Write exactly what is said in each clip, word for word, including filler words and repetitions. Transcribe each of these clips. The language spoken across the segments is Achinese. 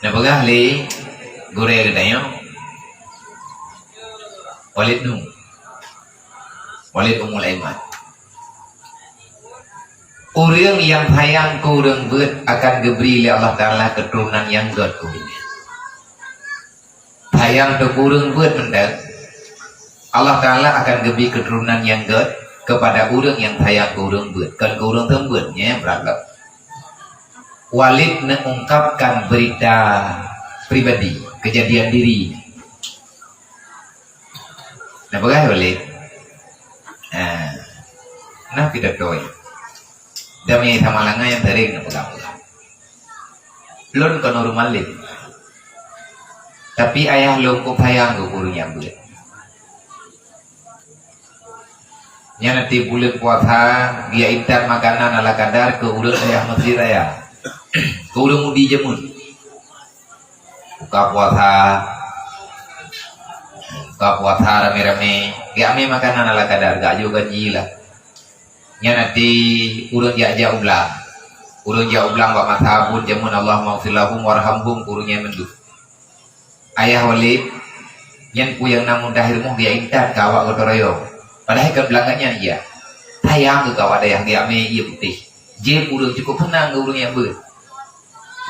Neupeugah lé gurée geutanyoe, Walid Nu, Walid Ummul Aiman, ureuëng nyang sayang keu ureuëng beuet akan geubri lé Allah Taala keuturonan nyang gét keu ureuëng nyan. Sayang keu ureuëng beuet mantong, Allah Taala akan geubri keuturonan nyang gét keupada ureuëng nyang sayang keu ureuëng beuet, kon keu ureuëng teumbeut, nyan brat lom. Walid mengungkapkan berita pribadi, kejadian diri. Neupeugah Walid, "Ah, nah kita toi. Dan meunyoe sama langai nyang sering neupeugah-peugah. Lôn kon ureuëng malém. Tapi ayah lôn keuh sayang keu ureuëng nyang beuet. Nyan até buleuen puasa, geujak intat makanan ala kadar keu ureuëng ayah masjid raya, keu ureuëng udi jameun. Buka puasa, buka puasa ramé-ramé, geujak mé makanan ala kadar, geujak ajoe gaji lah. Nyan até ureuëng jak-jak u blang. Ureuëng jak u blang bak masa buet jameun, Allahummaghfir lahum warhamhum, keu ureuëng nyan mandum." Ayah Walid, nyan peue nyang na mudah rumoh geujak intat keu awak gotong royong. Padahai kon blang geuh nyan, iya. Sayang keu awak dayah geujak mé ié putéh. Jieb ureuëng cukup seunang keu ureuëng nyang beuet.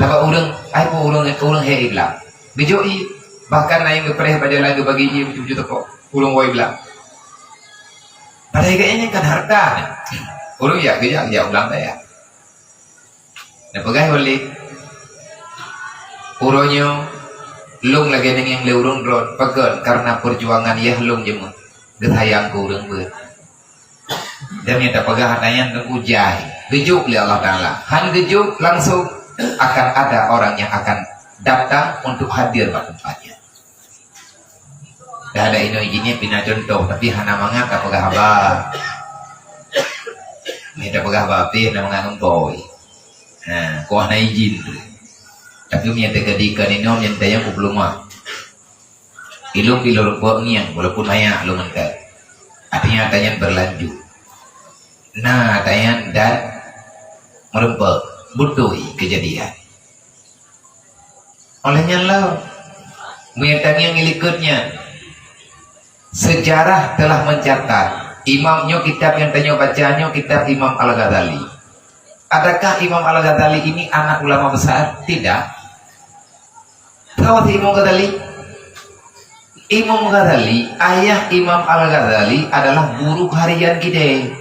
Sabab ureuëng, ai peue ureuëng, ureuëng hék i blang. Geujok ié, bahkan na nyang geupreh bak jalan geubagi ié beucut-beucut toko. Ureuëng woe i blang. Padahai geuh nyan kan hareuta. Ureuëng jak, geujak, geujak u blang dayah. Neupeugah Walid, "Uroe nyoe lôn lagée neungieng lé ureuëng droe, pakon? Karena perjuangan yah lôn jameun, geusayang keu ureuëng beuet." Dan nyang tapeugah hana nyan teungku jai, geujok lé Allah Taala. Han geujok langsung akan ada orang yang akan datang untuk hadir bak teumpat nyan. Dah ada inoe jih nyan pih na contoh, tapi hana mangat tapeugah haba. Ni tapeugah haba pih hana mangat ngon boy. Ha, kok hana izin tu. Tapi meunyo teukeudi keu ninoe nyan tayang ku peulumah. Ilong pih lôn reupok ngieng, walaupun manyang lôn mantong. Artinya ata nyan berlanjut. Na ata nyan dan meureumpok. Beutôi kejadian. Oleh nyan lom, meunyo tangieng ilikot nyan, sejarah telah mencatat, imam nyoe kitab nyang tanyoe baca nyoe kitab Imam Al-Ghazali. Adakah Imam Al-Ghazali ini anak ulama besar? Tidak. Tahu Imam Ghazali? Imam Ghazali, ayah Imam Al-Ghazali adalah buruh harian kidée.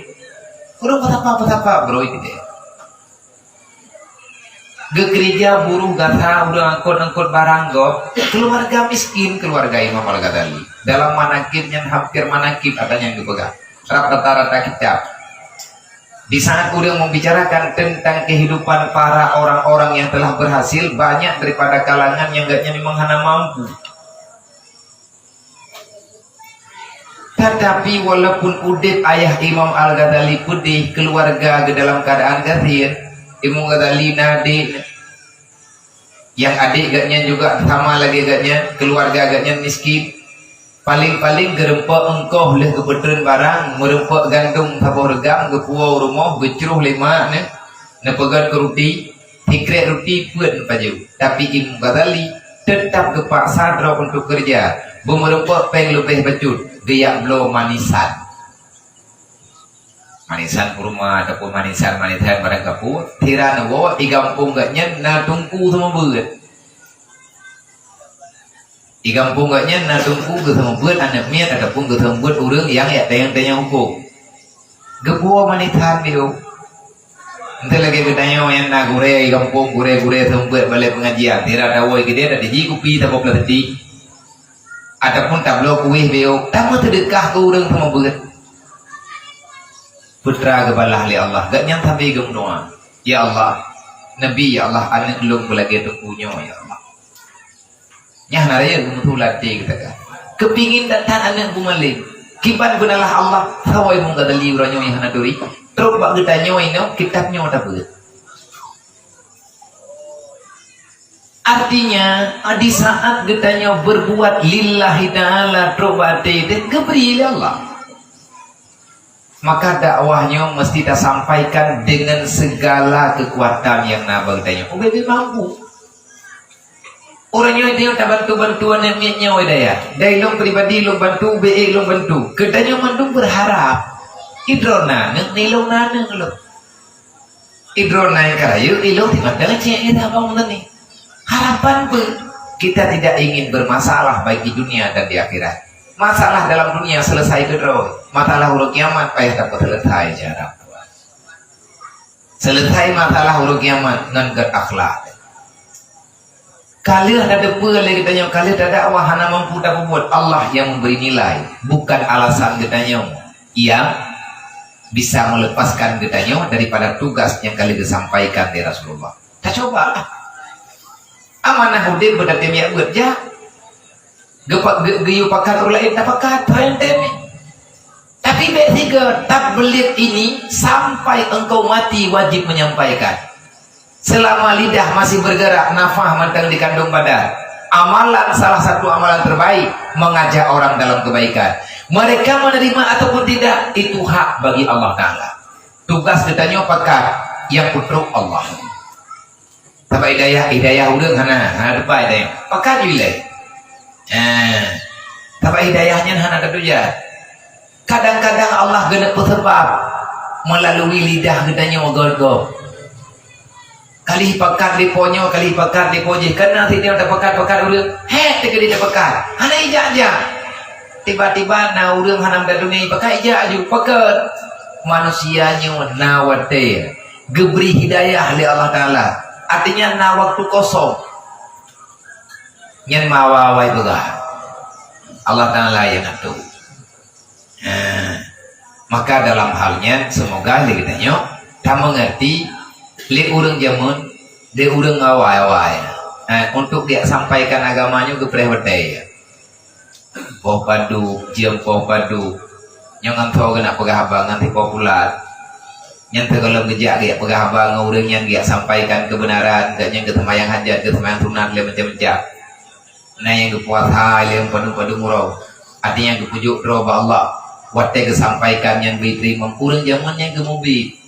Ureuëng peusapa-peusapa beuroi kidée. Geukeurija buruh gasa, ureuëng angkot-angkot barang gob, keuluwarga miskin keuluwarga Imam Al-Ghazali. Dalam manaqib nyan hampir manaqib ata nyan geupeugah. Rab rata-rata kitab. Di saat ureuëng membicarakan tentang kehidupan para orang-orang yang telah berhasil, banyak daripada kalangan nyang geuhnyan memang hana mampu. Tetapi walaupun udeb ayah Imam Al-Ghazali peudeh, keuluwarga geuh dalam keuadaan gasien, Imam Ghazali na adek, nyang adek geuhnyan juga sama lagée geuhnyan, keuluwarga geuhnyan miskin. Paleng-paleng geureumpok eungkoh lheueh geupeutreun barang, meureumpok gandong saboh reugam, geupuwoe u rumoh, geucroh lé mak neuh, neupeugét keu ruti, sikrek ruti peuet neupajoh. Tapi Imam Ghazali teutap geupaksa droe untuk keureuja, beumeureumpok péng leubeh bacut, geujak bloe manisan. Manisan kurma ataupun manisan-manisan barang kapeue, sira neuwoe, di gampông geuhnyan na teungku seumeubeuet. Di gampông geuhnyan na teungku geuseumeubeuet aneuëk miet ataupun geuseumeubeuet ureuëng nyang jak tanyong-tanyong hukôm. Geupuwoe manisan biyeu. Enteuk lagée geutanyoe nyang na gurée di gampông, gurée-gurée seumeubeuet balée peungajian, sira tawoe keudeh, tajih kupi saboh plastik, ataupun tabloe kueh biyeu, tameuseudeukah keu ureuëng seumeubeuet. Peue teuma geubalah lé Allah, geuhnyan sabe geumeudoá, "Ya Allah, neubi, ya Allah, aneuëk lôn beulagée teungku nyoe, ya Allah." Nyan na rayeuk geumeutulat até geutanyoe. Keupingin that-that aneuëk beumalém. Kiban beunalah Allah, sawoe meugadali uroe nyoe nyang hana turi. Trok bak geutanyoe inoe kitab nyoe tabeuet. Artinya, di saat geutanyoe berbuat lillahi ta'ala trok bak até teuh, geubri lé Allah. Maka dakwah nyoe mesti tasampaikan dengan segala kekuatan nyang na bak geutanyoe. Ubé-bé mampu. Ureuëng nyoe tanyoe tabantu bantuan nyang miet nyoe daya. Dari lôn pribadi lôn bantu, B E lôn bantu. Geutanyoe mandum berharap. Idroe na neueng, nilong na neueng lôn. Idroe na nyang ka rayeuk, ilong timantang cek ira bang tadi. Harapan pun, kita tidak ingin bermasalah baik di dunia dan di akhirat. Masalah dalam dunia selesai keudroe. Masalah uroe kiamat payah dapat selesai cara. Selesai masalah uroe kiamat ngon gét akhlak. Ka lheueh tateupeue lé geutanyoe, ka lheueh tadakwah hana mampu tapeubuet, Allah yang memberi nilai, bukan alasan geutanyoe yang bisa melepaskan geutanyoe daripada tugas nyang ka lheueh geusampaikan lé Rasulullah. Tacobalah. Amanah udeb beutatém jak beuet jak. Geupa-, geu-, geuyue pakat ureuëng laén tapakat, renteng. Tapi bék sigoe, tabligh ini sampai engkau mati wajib menyampaikan. Selama lidah masih bergerak, nafah mantong dikandung badan. Amalan, salah satu amalan terbaik, mengajak orang dalam kebaikan. Mereka menerima ataupun tidak, itu hak bagi Allah Ta'ala. Tugas geutanyoe pakat, yang putrok Allah. Sabab hidayah, hidayah ureuëng hana, hana teupeu hidayah. Pakat ju ilée. Eh, sabab hidayah nyan hana tatujak. Kadang-kadang Allah geuneuk peusabab melalui lidah geutanyoe gob-gob. Kali pakat di po nyoe, kali pakat di po jih. Kana sinoe tapakat-pakat ureuëng, hek teukeudi tapakat. Hana ijak-jak. Tiba-tiba na ureuëng hana meudadunia pakat ijak aju. Pakat. Manusia nyoe na watée geubri hidayah lé Allah Ta'ala. Artinya na waktu kosong. Nyan meuawai-awai peugah. Allah Ta'ala yang atur. Ha. Maka dalam hal nyan, semoga lé geutanyoe tameungerti lé ureuëng jameun, lé ureuëng awai-awai. Ha, untuk disampaikan agama nyoe geupreh watée. Poh padub, jeuem poh padub. Nyoe ngon tho geunak peugah haba ngon sipoh pulat. Nyan teugohlom geujak geujak peugah haba ngon ureuëng nyang geujak sampaikan keubeunaran, geuh nyang geuseumayang hajat, geuseumayang sunat lé macam-macam. Na nyang geupuasa lé padub-padub uroe. Até nyang geupeujok droe bak Allah. Watée geusampaikan nyan bri teurimong ureuëng jameun nyang geumubi.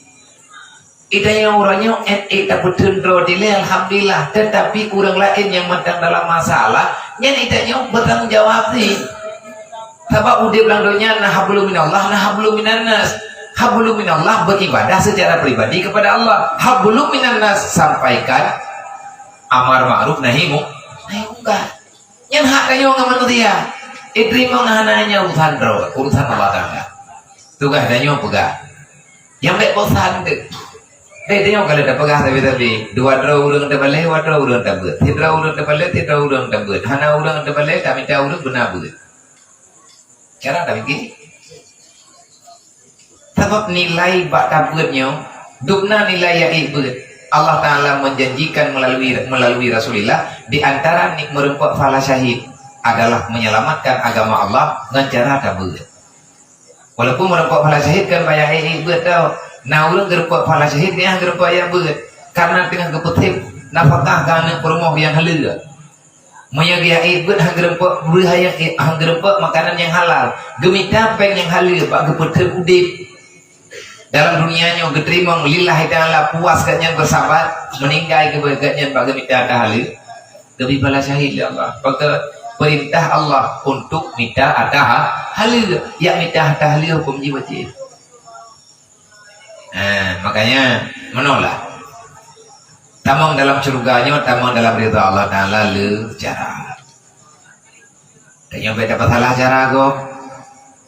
Geutanyoe uroe nyoe ék tapeutheun droe dilée, alhamdulillah, teutapi ureuëng laén nyang mantong dalam masalah, nyan geutanyoe beutanggung jawab sih. Sabab udeb lam donya na hablum minallah, na hablum minannas. Hablum minallah beribadah secara pribadi kepada Allah. Hablum minannas sampaikan amar ma'ruf nahi mu-, nahi mungkar. Nyan hak tanyoe ngon manusia. Iteurimong hana nyan urusan droe, urusan Allah Ta'ala. Tugaih tanyoe peugah. Nyang bék bosan teuh. Bék tanyoe ka lheueh tapeugah sabe-sabe. Dua droe ureuëng tabalée, dua droe ureuëng tabeuet. Sidroe ureuëng tabalée, sidroe ureuëng tabeuet. Hana ureuëng tabalée, tamita ureuëng beuna beuet. Cara tapiké. Sabab nilai bak tabeuet nyoe, dubna nilai nyang ék beuet. Allah Ta'ala menjanjikan melalui, melalui Rasulullah, di antara ni-, meureumpok pahala syahid adalah menyelamatkan agama Allah ngon cara tabeuet. Walaupun meureumpok pahala syahid kan payah ék beuet tau. Na ureuëng geureumpok pahala syahid, nyan geureumpok nyang beuet. Karena teungoh geupeutem nafakah keu aneuëk peurumoh nyang haleue. Meunyoe geujak ék beuet han geureumpok, beuet han geureumpok makanan nyang halal. Geumita péng nyang haleue bak geupeutem udeb. Dalam dunia nyoe geuteurimong lillahi ta'ala, puas gobnyan beusabat, meuninggai geuh gobnyan bak geumita ata haleue. Geubri pahala syahid lé Allah. Maka perintah Allah untuk mita ata ha-, haleue. Yak mita ata haleue huköm jih wajéb. Eh, makanya meunoe lah. Tamong dalam syeuruga nyoe, tamong dalam ridha Allah Ta'ala lé cara. Tanyoe bék tapeusalah cara gob.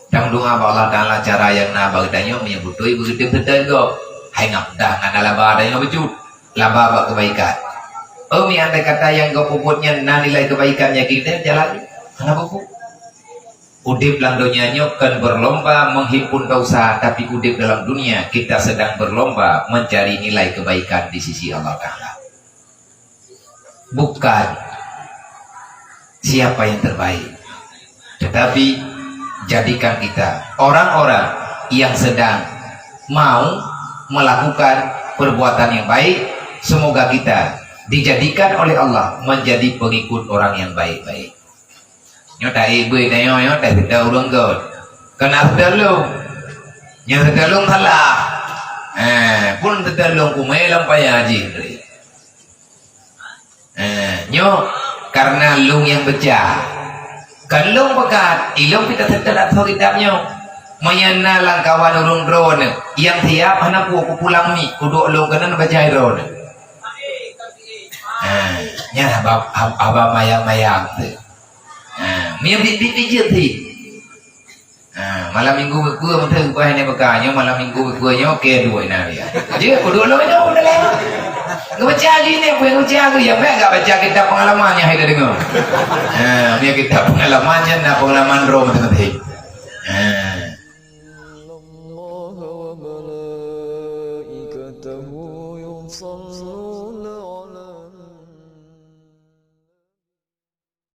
Tameudoá bak Allah Ta'ala cara nyang na bak geutanyoe meunyoe beutôi beugeutém seutôt gob. Hai ngap dah ngon laba tanyoe bacut. Laba bak keubaikan. Oh, mi andai kata nyang gob peubuet nyan na nilai keubaikan nyang kita jalan. Hana peubuet. Udeb lam donya nyoe kon berlomba menghimpun dosa, tapi udeb dalam dunia kita sedang berlomba mencari nilai kebaikan di sisi Allah Ta'ala. Bukan siapa yang terbaik, tetapi jadikan kita orang-orang yang sedang mau melakukan perbuatan yang baik. Semoga kita dijadikan oleh Allah menjadi pengikut orang yang baik-baik. Nyoe taék beuet tanyoe, nyoe taseutôt ureuëng göt. Kana seutôt lôn. Nyang seutôt lôn salah. Eh, pun seutôt lôn kumé lam paya jih tadi. Eh, nyoe Karena lôn nyang baca. Kan lôn peugah, ilôn pih taseutôt ateueh kitab nyoe. Meunyoe na lam kawan ureuëng droeneuh nyang siab, hana peue, kupulang miet, kuduek lôn keunan baca droeneuh. Ha, nyan haba, haba mayang-mayang tu. Ha, meunyoe bit-bit jeuet sih. Ha, malam minggu beukue meuteun kuah ini beuka nyoe, malam minggu beukue nyoe, oke, dua ina dia. Jeuet, kuduek lôn nyoe, udah lewat. Ngebaca lagi ni, apa yang ngebaca lagi? Ya, baik, enggak baca kitab pengalaman yang ada dengar. Ha, ni kitab pengalaman, nyan na pengalaman rom tengah. Ha.